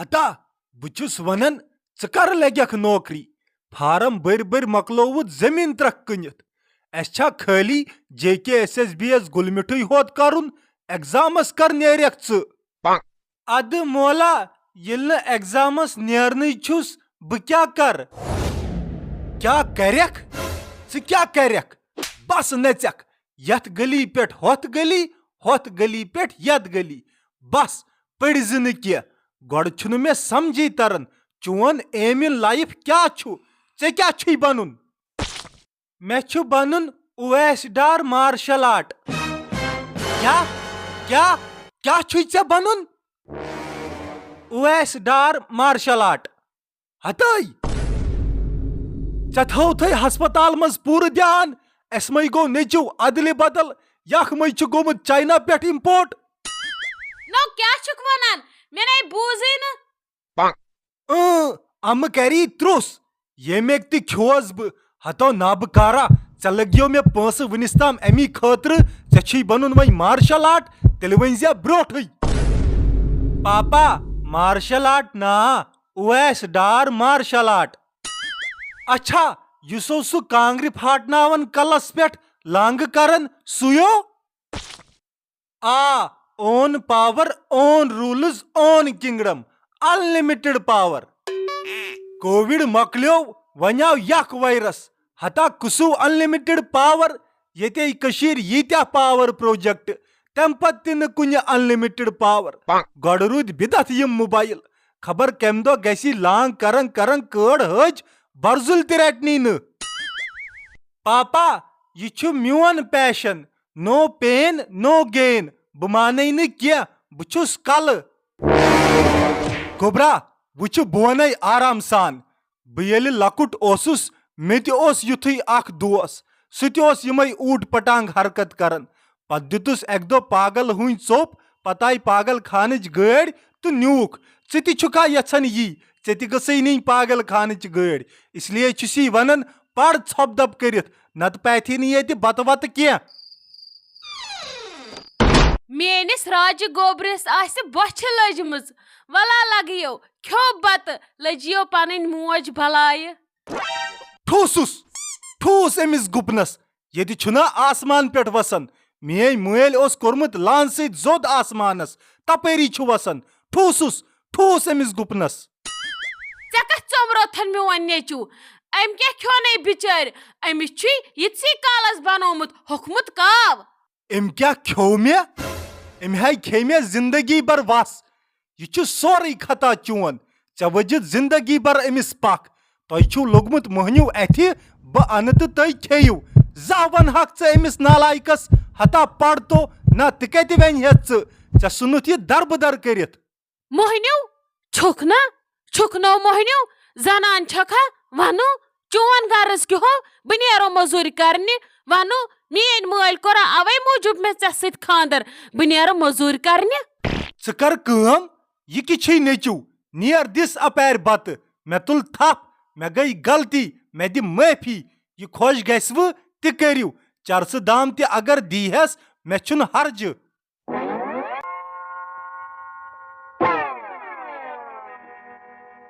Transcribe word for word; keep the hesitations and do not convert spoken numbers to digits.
ہتا، بہٕ چھُس ونان، ژٕ کر لگکھ نوکری؟ فارم بٔرۍ بٔرۍ مۄکلووُتھ زٔمیٖن ترکھ کٕنِتھ۔ اسہِ چھا خٲلی جے کے ایس ایس بی یس گُلۍ مِٹھُے ہوت کرُن؟ ایگزامس کر نیرکھ ژٕ؟ ادٕ مولا، ییٚلہِ نہٕ ایگزامس نیرنٕے چھُس، بہٕ کیٛاہ کرٕ؟ کیٛاہ کرکھ؟ ژٕ کیٛاہ کرکھ؟ بس نژکھ، یتھ گلی پٮ۪ٹھ ہۄتھ گلی، ہۄتھ گلی پٮ۪ٹھ یتھ گلی۔ بس، پٔرۍ زِ نہٕ کینٛہہ۔ گۄڈٕ چھُنہٕ مےٚ سمجھے تران، چون aim in life کیٛاہ چھُ؟ ژےٚ کیٛاہ چھُے بنُن؟ مےٚ چھُ بنُن اویس ڈار مارشل آرٹ۔ کیٛاہ؟ کیٛاہ؟ کیٛاہ چھُے ژےٚ بنُن؟ Owais Dar martial art. ہتٲے! ژےٚ تھوتھے ہسپتال منٛز پوٗرٕ دھیان۔ اسہِ مے گوٚو نیٚچو ادلہِ بدل، یکھ مے چھُ گوٚمُت چاینا پٮ۪ٹھ import۔ نو کیٛاہ چھُکھ ونان؟ مےٚ نے بوٗزٕے نہٕ۔ اۭں، امہٕ کری ترُس، ییٚمہِ تہِ کھیوس بہٕ۔ ہتو نابہٕ کارا، ژےٚ لگیو مےٚ پونٛسہٕ وُنِس تام امی خٲطرٕ، ژےٚ چھُے بنُن وۄنۍ مارشل آرٹ، تیٚلہِ ؤنۍ زِ برونٹھٕے۔ پاپا، مارشل آرٹ نا، اویس ڈار مارشل آرٹ۔ اچھا، یُس اوس سُہ کانگرِ پھاٹناوان کلس پٮ۪ٹھ لانگہٕ کران، سُے ہو؟ آ، own power, own rules, own kingdom, unlimited power. Covid مۄکلیو، وۄنۍ آو یکھ وایرس۔ ہتا کُسو unlimited power، ییٚتے کٔشیٖر ییٖتیٛاہ power project، تَمہِ پتہٕ تہِ نہٕ کُنہِ unlimited power۔ گۄڈٕ روٗدۍ بدعت یِم موبایل، خبر کَمہِ دۄہ گژھِ لانگ کرن کرن کٲڑ حٲج برزُل تہِ رٹنی نہٕ۔ پاپا، یہِ چھُ میون passion، no pain, no gain۔ بہٕ مانے نہٕ کینٛہہ، بہٕ چھُس کلہٕ۔ گوٚبرا، وٕچھِ بہٕ ونے آرام سان۔ بہٕ ییٚلہِ لۄکُٹ اوسُس، مےٚ تہِ اوس یُتھُے اکھ دوس۔ سُہ تہِ اوس یِمے اوٗٹ پٹانگ حرکت کران۔ پتہٕ دِتُس اکہِ دۄہ پاگل ہٕنٛدۍ ژوٚپ، پتہٕ آیہِ پاگل خانٕچ گٲڑۍ تہٕ نیوٗکھ۔ ژٕ تہِ چھُکھا یژھان یی؟ ژےٚ تہِ گٔژھٕے نِنۍ پاگل خانٕچ گٲڑۍ۔ اس لیے چھُسی ونان، پڑ ژھۄپہٕ دَب کٔرِتھ، نتہٕ پاتھی نہٕ ییٚتہِ بتہٕ وتہٕ کینٛہہ۔ میٲنِس راجہِ گوبرِس آسہِ بۄچھِ لٔجمٕژ۔ ولا لگیو، کھیو بتہٕ، لٔجیو پنٕنۍ موج بلایہِ۔ ٹھوٗسُس، ٹھوٗس أمِس گُپنس۔ ییٚتہِ چھُنہ آسمان پٮ۪ٹھ وسان؟ میٲنۍ مٲلۍ اوس کوٚرمُت لانہٕ سۭتۍ زوٚد آسمانس، تپٲری چھُ وسان۔ ٹھوٗسُس، ٹھوٗس أمِس گُپنس۔ ژےٚ کتھ ژوٚمروتھن میون نیٚچو؟ أمۍ کیٛاہ کھیوٚنَے بِچٲرۍ؟ أمِس چھُے یِتسٕے کالس بنومُت ہوٚکھمُت کاو۔ أمۍ کیٛاہ کھیوٚو مےٚ؟ أمۍ ہاے کھیٚیہِ مےٚ زندگی بھر وس۔ یہِ چھُ سورُے خطا چون۔ ژےٚ ؤجِتھ زندگی بھر أمِس پکھ۔ تۄہہِ چھُو لوٚگمُت مۄہنیو اَتھِ، بہٕ اَنہٕ تہٕ تُہۍ کھیٚیِو۔ زانٛہہ وَنہٕ ہاکھ ژٕ أمِس نالایکس، ہتا پَر تو، نہ تہِ کَتہِ وَنہِ ہٮ۪تھ ژٕ؟ ژےٚ ژھُنُتھ یہِ دربٕدر کٔرِتھ۔ مۄہنیو؟ چھُکھ نا؟ چھُکھ نو مۄہنیو؟ زنان چھکھا؟ ونو، چون غرض کیٛاہ ہو؟ بہٕ نیرو مٔزوٗرۍ کرنہِ۔ ونو، میٲنۍ مٲلۍ کوٚرا اوے موٗجوٗب مےٚ ژےٚ سۭتۍ خاندر؟ بہٕ نیرٕ مٔزوٗرۍ کرنہِ۔ ژٕ کر کٲم، یہِ کہِ چھے نیٚچو، نیر دِس اپارِ بتہٕ۔ مےٚ تُل تھپھ، مےٚ گٔے غلطی، مےٚ دِ معٲفی۔ یہِ خۄش گژھوٕ تہِ کٔرِو، چرسہٕ دام تہِ اگر دیٖہس، مےٚ چھُنہٕ ہرجہٕ۔